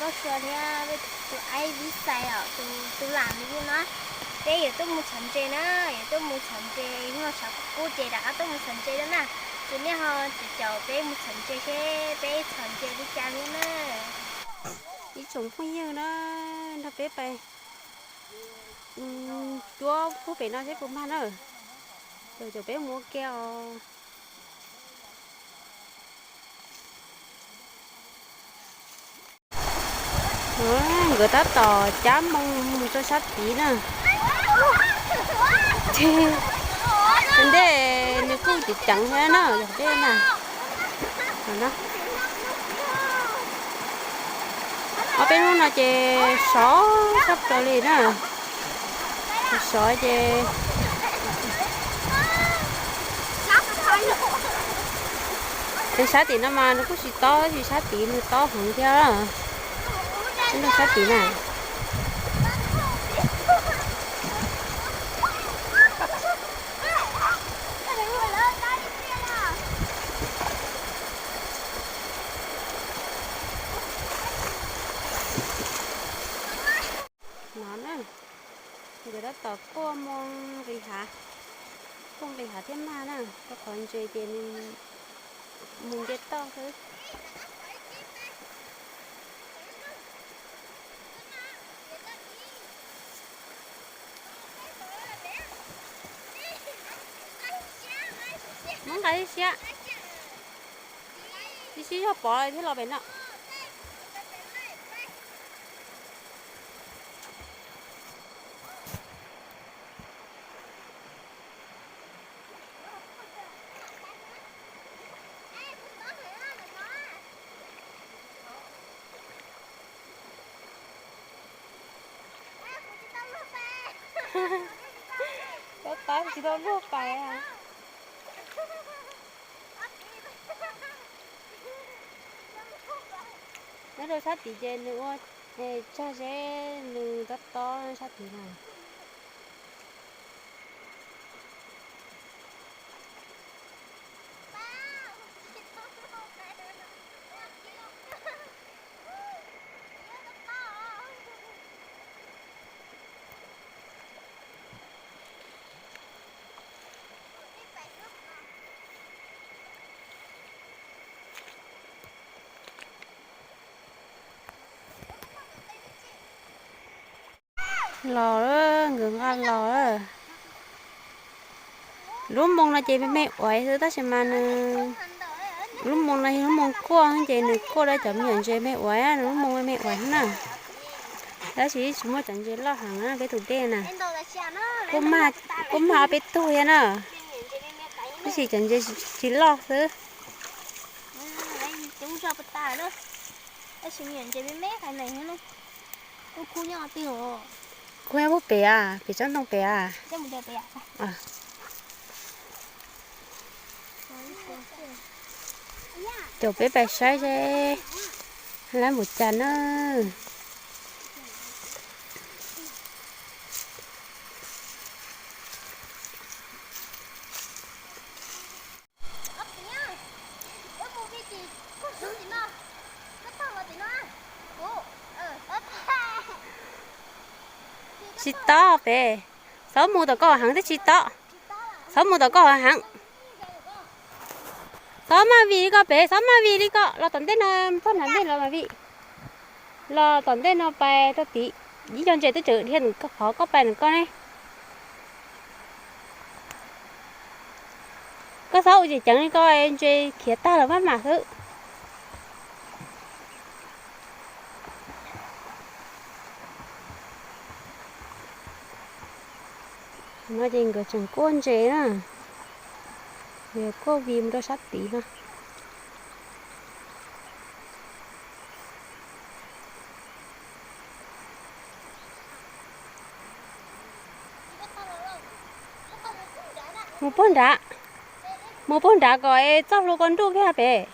Sua thiab tus aib Vib Xais os, tus tus lam nws no, peb yuav tuaj mus txhom ntses na, yuav tuaj mus txhom ntses, hnub no tshav kub kub ces rov qab tuaj mus txhom ntses na. Ces nej ho caum caum peb mus txhom ntses seb peb txhom ntses li cas thiab na. Ib tsoom phooj ywg na, nrog peb pais cuab puag pem no seb puas mag na. Caum caum peb mus ua ke os. Nkawd tab tom cab moo mus rau sab tid na. Ua ntej nws kuj ceev ceev thiab na, yog peb na. Ob peb hnub no ces sov tshaj plaws li na. Sov ces sab tim no mas nws kuj tsis tob, tab sis sab tid nws tob heev thiab. Sab tid na. No na, nkawd tab tom kuaj moo nqis hav, kuaj nqis hav thiab mag na, rau qhov ntses ces nws mus nce toj xwb. Muab nqa ib siab, ib sib zog pov thiab los pem no. Tob tob tsis tau luag pais. Nyob rau sab tid ces nws ua tsag seb nws tob tob sab tid na. Los, nkawd nqa los. Lub moo no ces me me uaiv xwb tab sis mas nws, lub moo no yog lub moo kuaj ces nws kuaj rau cov me nyuam ntses me uaiv, lub moo me me uaiv xwb na. Tab sis tsis muaj cov ntses loj heev na peb tus dej na. Kuj mag ob peb tug thiab na, tab sis cov ntses tsis loj xwb. Kuv nyob puag pem, pem tsob ntoo pem. Caum peb pais saib seb lab npaum cas na. Tsis tob pem, txhob mus tom koj heev twb tsis tob, txhob mus tom koj heev. Txhob maj vij li koj pem, txhob maj vij li koj, los tom ntej no, txog nram ntej los mas vij. Los tom ntej no pais rau tid, ib co ntses twb tseem dhia qhov koj pais ntawm koj ne. Koj txhob ua ceev ceev li koj, ntses khiav tag los maj mam xwb. No ces nkawd tseem kuaj ntses na, nkawd kuaj vij mus rau sab tid no. Mus puag nrad, mus puag nrad kom txoj hlua koj nruj kiag pem.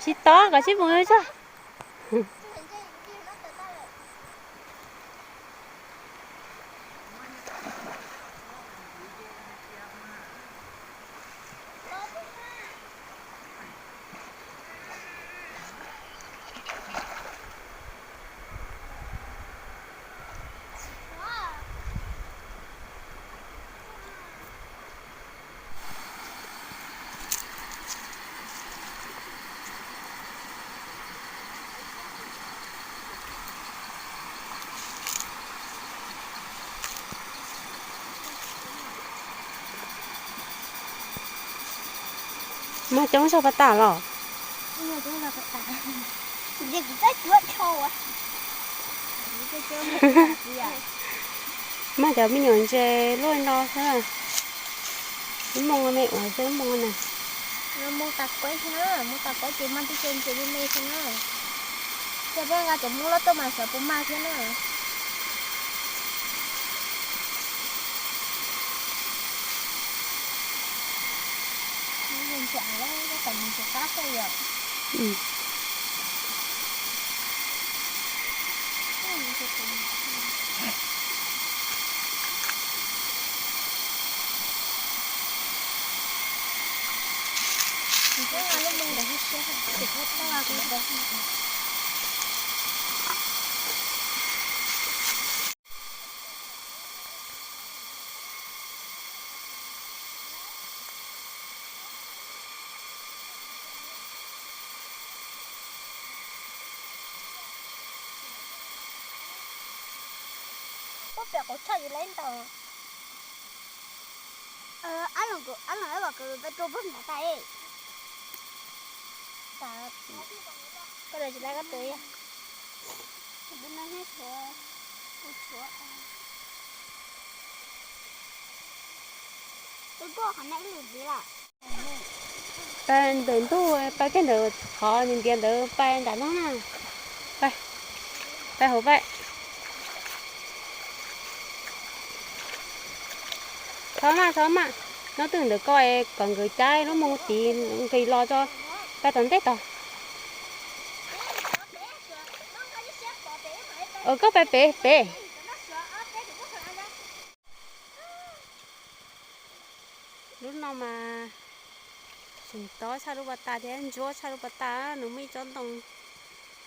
Tsis tau, kom sib mus tso. Mag coob zog pas tas los? Mag cov me nyuam ntses luaj no xwb. Lub moo me ua xwb lub moo na. Moo tas kuv xwb na, moo tas kuv ces mag tib co ntses me me xwb na. Ces peb nqa cov moo loj tuaj mas xyov puas mag thiab na. Puab pem qhov tshaj yus lawv ntawd. Ab leeg, ab leeg, ab leeg pais rau puab nram tas. Koj tsis lawv koj tus. Pais ntawm ntug, pais kiag ntawm qhov ntiav ntawd pais nram no na. Pais, pais hauv pais. Thov maj, thov maj, nyob twj ntawm ko kom nkawd caij lub moo tid nqis los tso, pais tom ntej tod. Koj pais pem pem. Lub no mas tseem tob tshaj lub pas tas thiab ntsuab tshaj lub pas tas, nws muaj ib tsob ntoo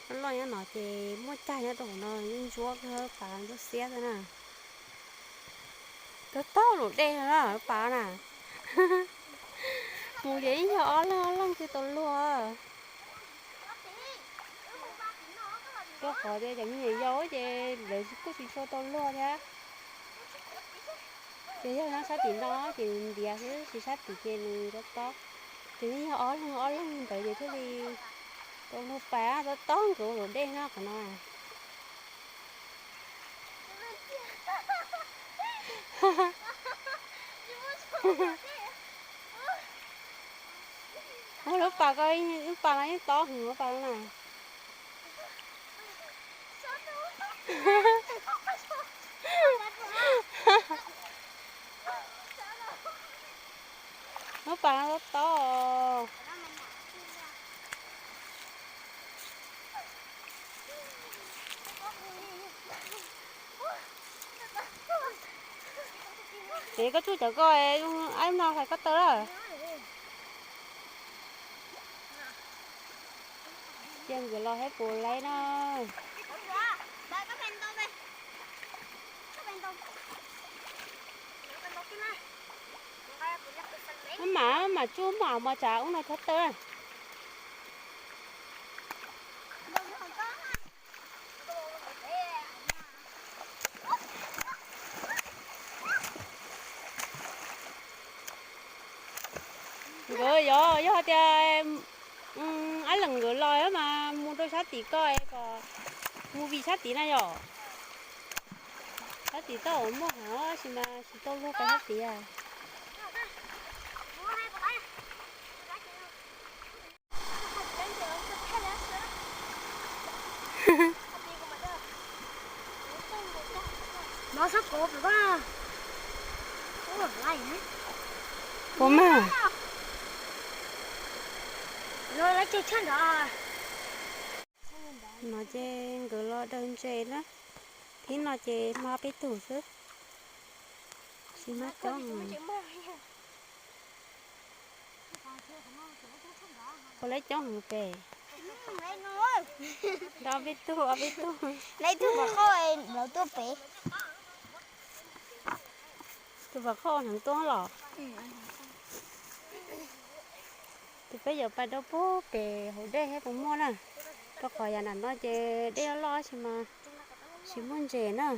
loj loj nyob no ces muaj cag nyob rau hauv no, ntsuab kawg, pas ntsuab xiab xwb na. Tob tob luam dej no lub pas na. Mus ces yeej yog ob leeg ob leeg xwb tau luag. Rau qhov tias cov me nyuam yaus ces lawv kuj tsis tshua tau luag thiab. Ces yog nyob sab tim no ces nws ntiav xwb, tsis sab tim ces nws tob tob. Ces yeej yog ob leeg ob leeg li ntawd ces thiaj li tau luag pais, tob tob nkawd ua luam dej no qhov no. Ua lub pas ko, lub pas no yeej tob heev lub pas no na. Lub pas no tob tob. Ces koj tsuj cov ko, ab no hais koj taw lawm. Cia nkawd los thiab puas laib na. Maj mam, maj mam tsuj maj mam tsam ub no chob taw. Nkawd yog, yog tias ab leeg nkawd los mas mus rau sab tim ko es kom mus vim sab tim na yom. Sab tim tau muaj heev tab sis mas tsis tau luag pais sab tid. Puas mag? No ces nkawd los daws ntses na. Thib no ces hmab peb tug xwb, tsis hmab coob. Puas lab coob heev pem? Ob peb tug, ob peb tug. Tus vam qhoj hneev tuaj los. Tus peb yuav pais rau puag pem hauv dej thiab puas muaj na. Rau qhov yav nram no ces dej loj loj tab sis mas tsis muaj ntses na.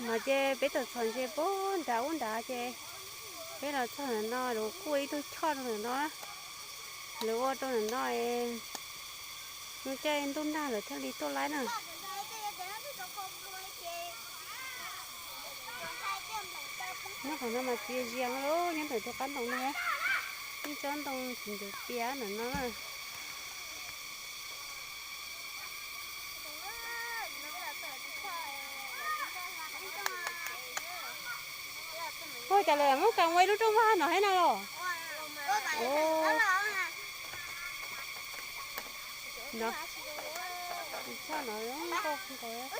No ces peb tau txhom ntses puag nrad ub nrad ces peb los txog ntawm no lawv kuj ua ib tug choj rau ntawm no, lawv ua rau ntawm no es hnub caij ntuj nag lawv thiaj li tuaj laib na. Nyob qhov no mas txias zias lawm, nyob ntawm tus qab ntoo no, ib tsob ntoo tsis ncuav pias ntawm no na. Ua cas lawv muab kas ua ib lub rooj vag no thiab na los? Tus choj no zoo nkauj nkaus.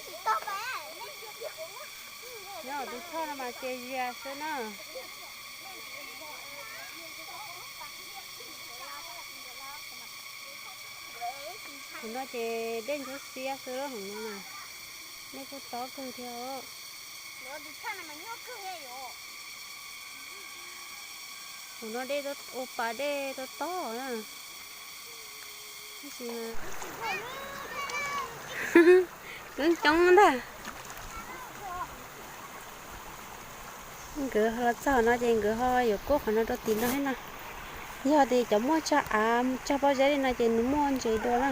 Nyob tus choj no mas txias zias xwb na. Hauv no ces dej ntsuab xiab xwb hauv no na. Dej kuj tob kawg thiab. Hauv no dej ua pas dej tob tob na. Coob coob ntag. Nkawd ho los txog no ces nkawd ho yuav kuaj qhov no rau tim no thiab no. Yog tias cov muaj tsag av tsag pob zeb li no ces nws muaj ntses dua na.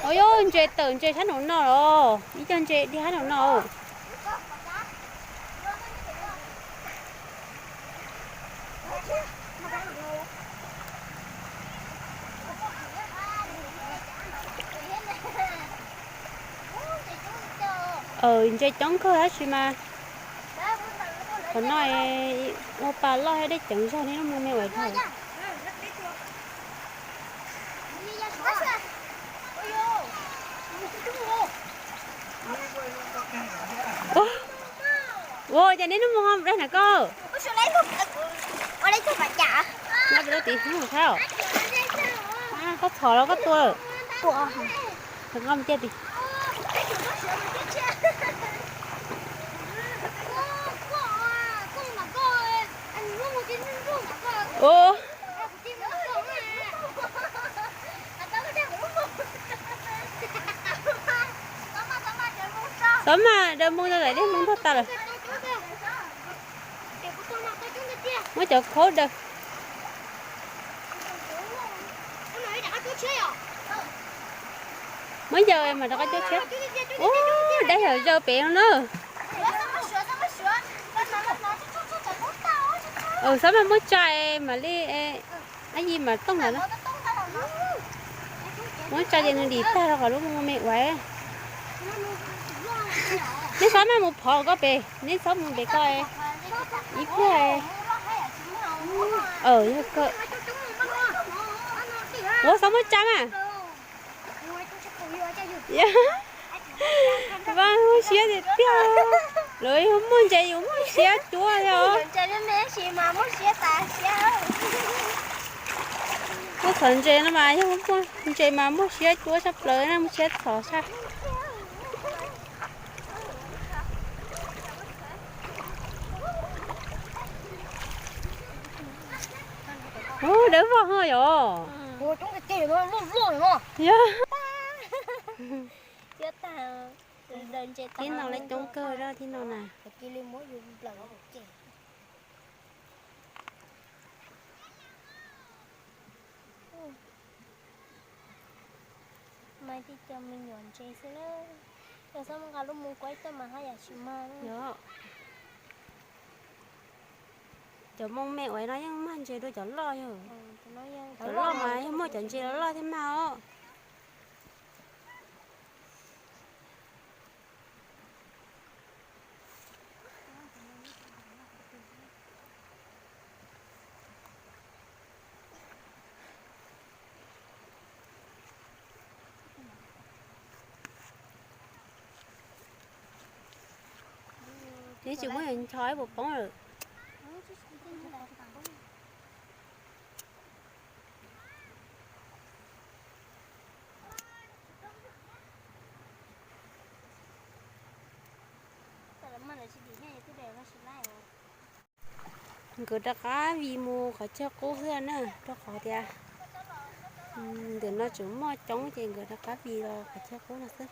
Ua yog ntses tawm ntses sab nraum no los, ib co ntses dhia sab nraum no. Ntses coob kawg tab sis mas qhov no ua pas loj thiab dej coob zog, nej lub moo me ua dhau. Ua cas nej lub moo daig na koj? Ua li tus tim mus thab. Koj txhom los koj tua. Tua. Nqa mus cia tim. Ua. Xov mas daws moo rau lawm, dej moo tuaj tas lawm. Muab cov khaub daws. Muab yaws mas rov qab cuab tshiab. Ub, dab yam zaws pem no na. Xov mas muab tsa mam li, ab yi mam tooj lawm na. Muab tsa ces nws dim tag rau qhov lub moo me ua. Neb txhob maj mus phov koj pem, neb txhob mus pem koj. Ib pliag. Yog kawg. Ua txhob muab tsa mas. Vaj muaj siab tiag tiag. Lawv yog muaj ntses yus muaj siab cuab os. Muab txhom ntses no mas yog muaj ntses mas muaj siab cuab tshaj plaws na, muaj siab txhom tshaj. Ub, dawb vog ho yom. Yog. Tib no lawv coob kawg rau tib no na. Mas tib co me nyuam ntses xwb na. Yog txhob nqa lub moo kuab tuaj mas haj yam tsis mag. Cov moo me uas no yeej mag ntses dua cov loj yog. Cov loj mas yog muaj cov ntses los loj thiab mas os. Nws tsis muaj ncho ib puas poob lawm. Nkawd rov qab vij mus qhov chaw qub xwb na, rau qhov tias ntawm no tseem muaj coob ces nkawd rov qab vij los qhov chaw qub no xwb.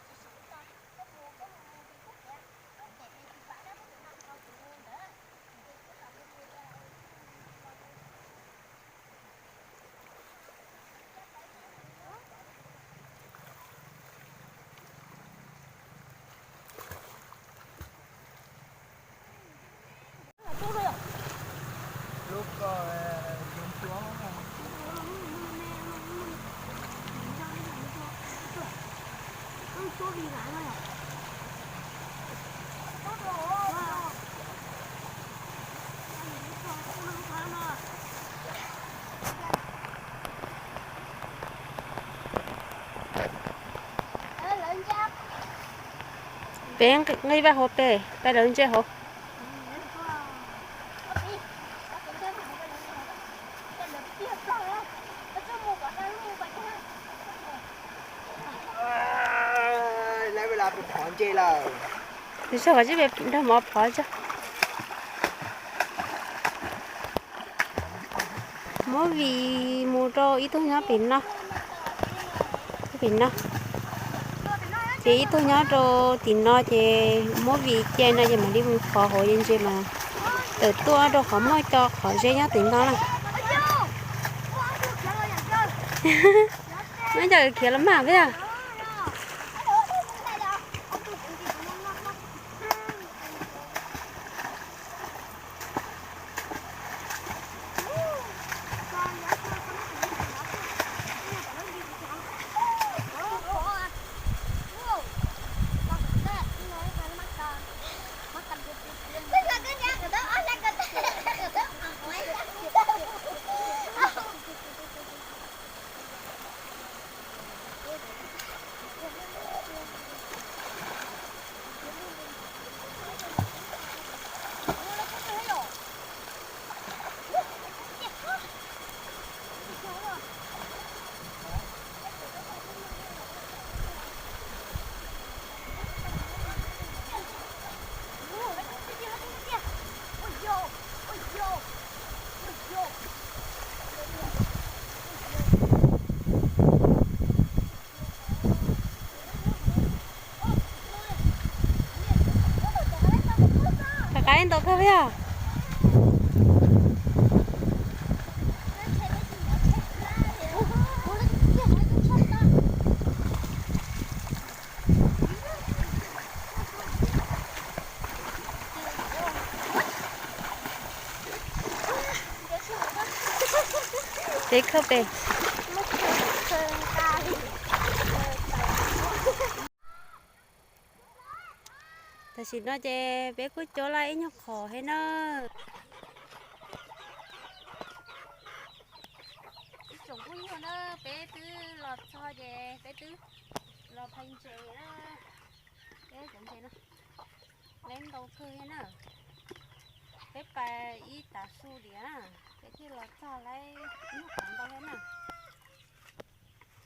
Peb nqis vaj hauv pem, peb lawv ntse hauv. Nws tso kom tsib pem nrog mov phov tso. Muab vij mus rau ib tug nyob pem no, pem no. Ces ib tug nyob rau tim no ces muab vij cia no ces mam li mus phov hauv ces ntses mas tawm tuaj rau qhov muaj co qhov zeb nyob tim no na. Muab cov khiav los mas peb. Rov qab ntau kawg yog. Peb khawb pem. Tam sim no ces peb kuj cuab laj ib nyuag qhov thiab na. Ib tsoom phooj ywg na, peb twb los txog ces peb twb los phais ntses na. Peb cov ntses no, peb ntau kawg thiab na. Peb pais ib tav su diam na, peb thiaj los txog lawm, ib nyuag qhov ntau thiab na.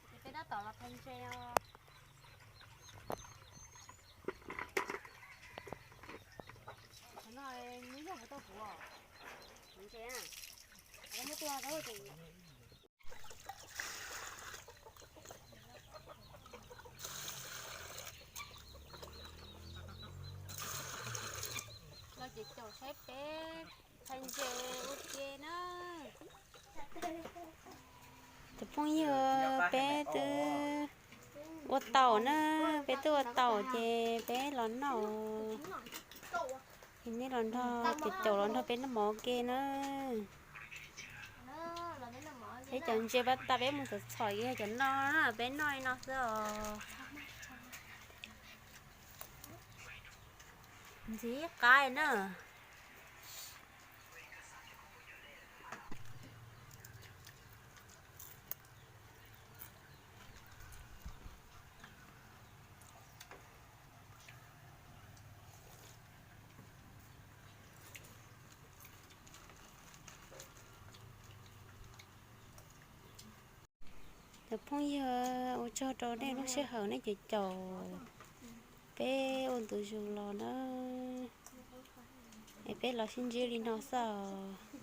Ces peb tab tom los phais ntses os. Qhov no nws yog hauv tau kuv os. Ntses na, muab tua tau ces los ces caum saib peb phais ntses ua ke na. Cov phooj ywg, peb twb ua tau na, peb twb ua tau ces peb los noj. Ces nej los nrog, caum caum los nrog peb noj mov ua ke na. Peb cov ntses pas tas peb mus txhom txhom yog cov no, peb noj li no xwb os. Ntxim qab na. Cov phooj ywg, ua tsaug rau nej lub sij hawm nej caum caum peb ua ntu zus los na. Es peb los sib ntsib li no xwb os.